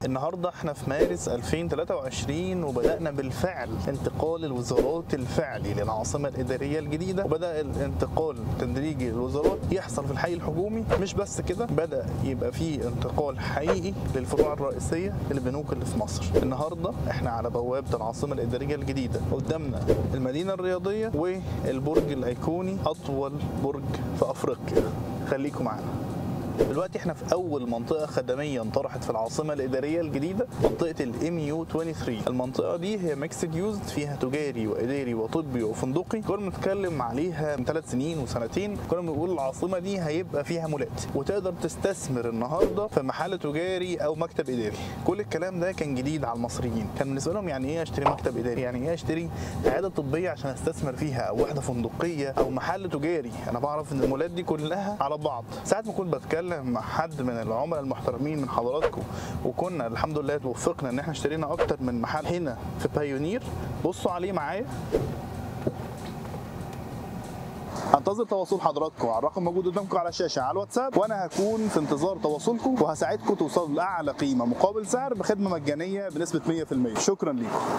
النهارده احنا في مارس 2023، وبدأنا بالفعل انتقال الوزارات الفعلي للعاصمة الإدارية الجديدة، وبدأ الانتقال التدريجي للوزارات يحصل في الحي الحكومي. مش بس كده، بدأ يبقى فيه انتقال حقيقي للفروع الرئيسية للبنوك اللي في مصر. النهارده احنا على بوابة العاصمة الإدارية الجديدة، قدامنا المدينة الرياضية والبرج الأيقوني، أطول برج في أفريقيا. خليكم معانا. دلوقتي احنا في اول منطقة خدميه انطرحت في العاصمة الادارية الجديده، منطقة ال MU 23. المنطقة دي هي mixed use، فيها تجاري واداري وطبي وفندقي. كنا بنتكلم عليها من 3 سنين وسنتين، كنا بنقول العاصمة دي هيبقى فيها مولات وتقدر تستثمر النهارده في محل تجاري او مكتب اداري. كل الكلام ده كان جديد على المصريين، كان بالنسبة لهم يعني ايه اشتري مكتب اداري، يعني ايه اشتري عيادة طبية عشان استثمر فيها، او وحده فندقيه، او محل تجاري. انا بعرف ان المولات دي كلها على بعض. ساعة ما كنت بتكلم مع حد من العملاء المحترمين من حضراتكم، وكنا الحمد لله توفقنا ان احنا اشترينا اكتر من محل هنا في بايونير. بصوا عليه معايا. انتظر تواصل حضراتكم على الرقم موجود قدامكم على الشاشة على الواتساب، وانا هكون في انتظار تواصلكم وهساعدكم توصلوا لاعلى قيمة مقابل سعر بخدمة مجانية بنسبة 100%. شكرا لكم.